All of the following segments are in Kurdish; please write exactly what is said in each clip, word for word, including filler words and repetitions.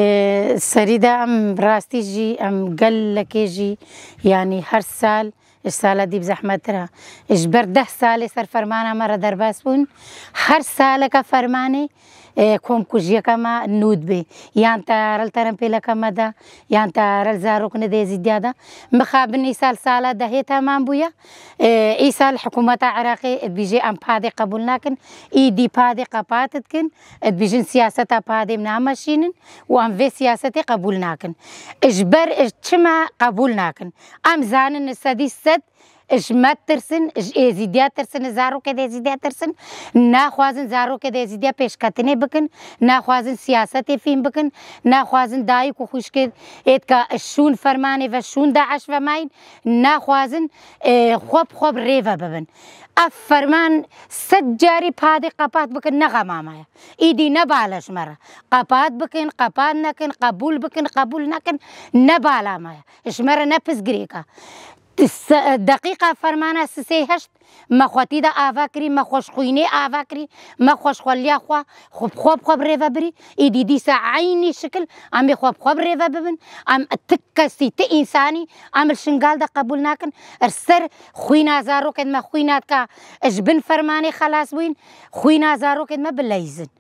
Ê, serî de em rastî jî, em gelekê jî, yanî her sal, ji sala dî bi zehmettir e. Ji ber deh salê ser fermana me re derbas bûn. Her saleke fermanê, ê, komkujiyeke me nû dibê. Yan teyare li terempêleke me de, yan teyare li zarok ne dê Êzîdiya de. Mixabin îsal sala dehê temam bûye. Ê, îsal hikûmeta Iraqê dibêje em padê qebûl nakin. Îdî padê qepat dikin. Dibêjin siyaseta padê em nameşînin û em vê siyasetê qebûl nakin. Ji ber çima qebûl nakin? Em zanin sedî sed ji me tirsin, ji Êzîdiya tirsin, ji zarokê de Êzîdiya tirsin. Naxwazin zarokê de Êzîdiya pêşketinê bikin, naxwazin siyasetê fîm bikin, naxwazin dayik û xwişkê êtka şûn fermanê ve şûn DAIŞ ve mayîn, naxwazin, e, xwe bi xwe bi rê ve bibin. Ev ferman sed carî padê qepat bikin, ne xema me ye. Îdî ne bala ji me re. Qepat bikin, qepat nekin, qebûl bikin, qebûl nekin, ne bala me ye. Ji me re ne pirsgirêk e. Ti se-, deqîqa fermana sisê heşt me xwetî de ava kirî, me xweşxwînê ava kirî, me xweşxweliya xwe, xwe bi xwe bi xwe bi rê ve birî. Îdî dîsa eynî şikil em ê xwe bi xwe bi rê ve bibin. Em ti kesî, ti însanî em li Şingal de qebûl nakin. Li ser xwîna zarokên me xwîna dika ji bin fermanê xelas bûyîn, xwîna zarokên me bileyzin.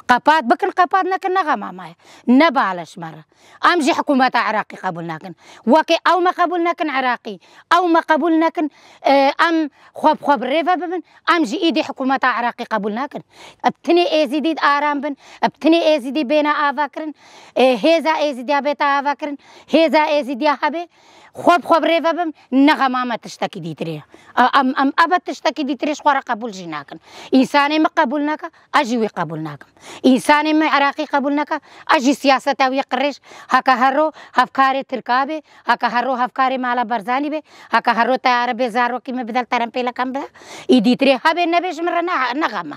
Qepat bikin, qepat nekin, ne xema me ye. Ne bala ji me re. Em jî hikûmeta Iraqî qebûl nakin. Wekî ew me qebûl nekin Iraqî, ew me qebûl nekin, e, em xwe bi xwe bi rê ve bibin, em jî îdî hikûmeta Iraqî qebûl nakin. Bi tinê Êzîdî aram bin, bi tinê Êzîdî bêne avakirin, e, hêza Êzîdiya bête avakirin, hêza Êzîdiya hebe, xwe bi xwe bi rê ve bim, ne xema me tiştekî dîtirê ye. Em, em ebe tiştekî dîtirê ji xwe re qebûl jî nakin. Însanê min qebûl neke, ez jî wî qebûl nakim. Însanê min Iraqî qebûl neke, ez jî siyaseta wî qirêj, heke hero hevkarê Tirka bê, heke hero hevkarê mala Barzanî bê, heke hero teyare bê zarokî min bide li terempêleke min bide. Î dîtirê hebe nebe ji min re ne, ne xem e.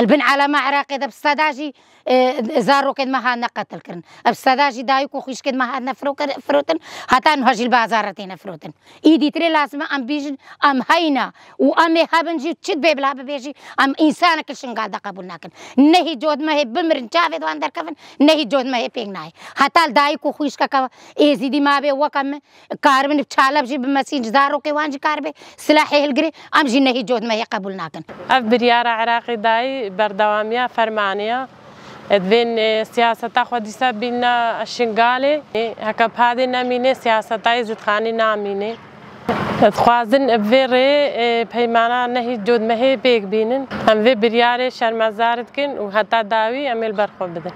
Li bin alema Iraqê de bi seda jî, e, zarokên me hatine qetilkirin. Bi seda jî dayik û xwişkên me hatine firokir-, firotin, heta niha jî li bazar re têne firotin. Î dîtirê lazim e em bîjin, em heyne û em ê hebin jî, çi dibê bila bibê jî, em însanek li Şingal de qebûl nakin. Nehî cotmehê bimirin, çavê wan derkevin, nehî cotmehê pêk nayê. Heta li dayik û xwişkeke Êzîdî mabê weke min, karibin bi çaleb jî bimesîn, ji zarokê wan jî karibe silahê hilgirê, em jî nehî cotmehê qebûl nakin. Ev biryara Iraqê dayî berdewamiya fermanê ye. Divên, e, siyaseta xwe dîsa bînna Şingalê. E, heke padê nemîne, siyaseta Êzîdxanî namîne. Dixwazin bi vê rê, e, peymana nehî cotmehê pêk bînin. Em vê biryarê şermezar dikin û heta dawî em ê li ber xwe bidin.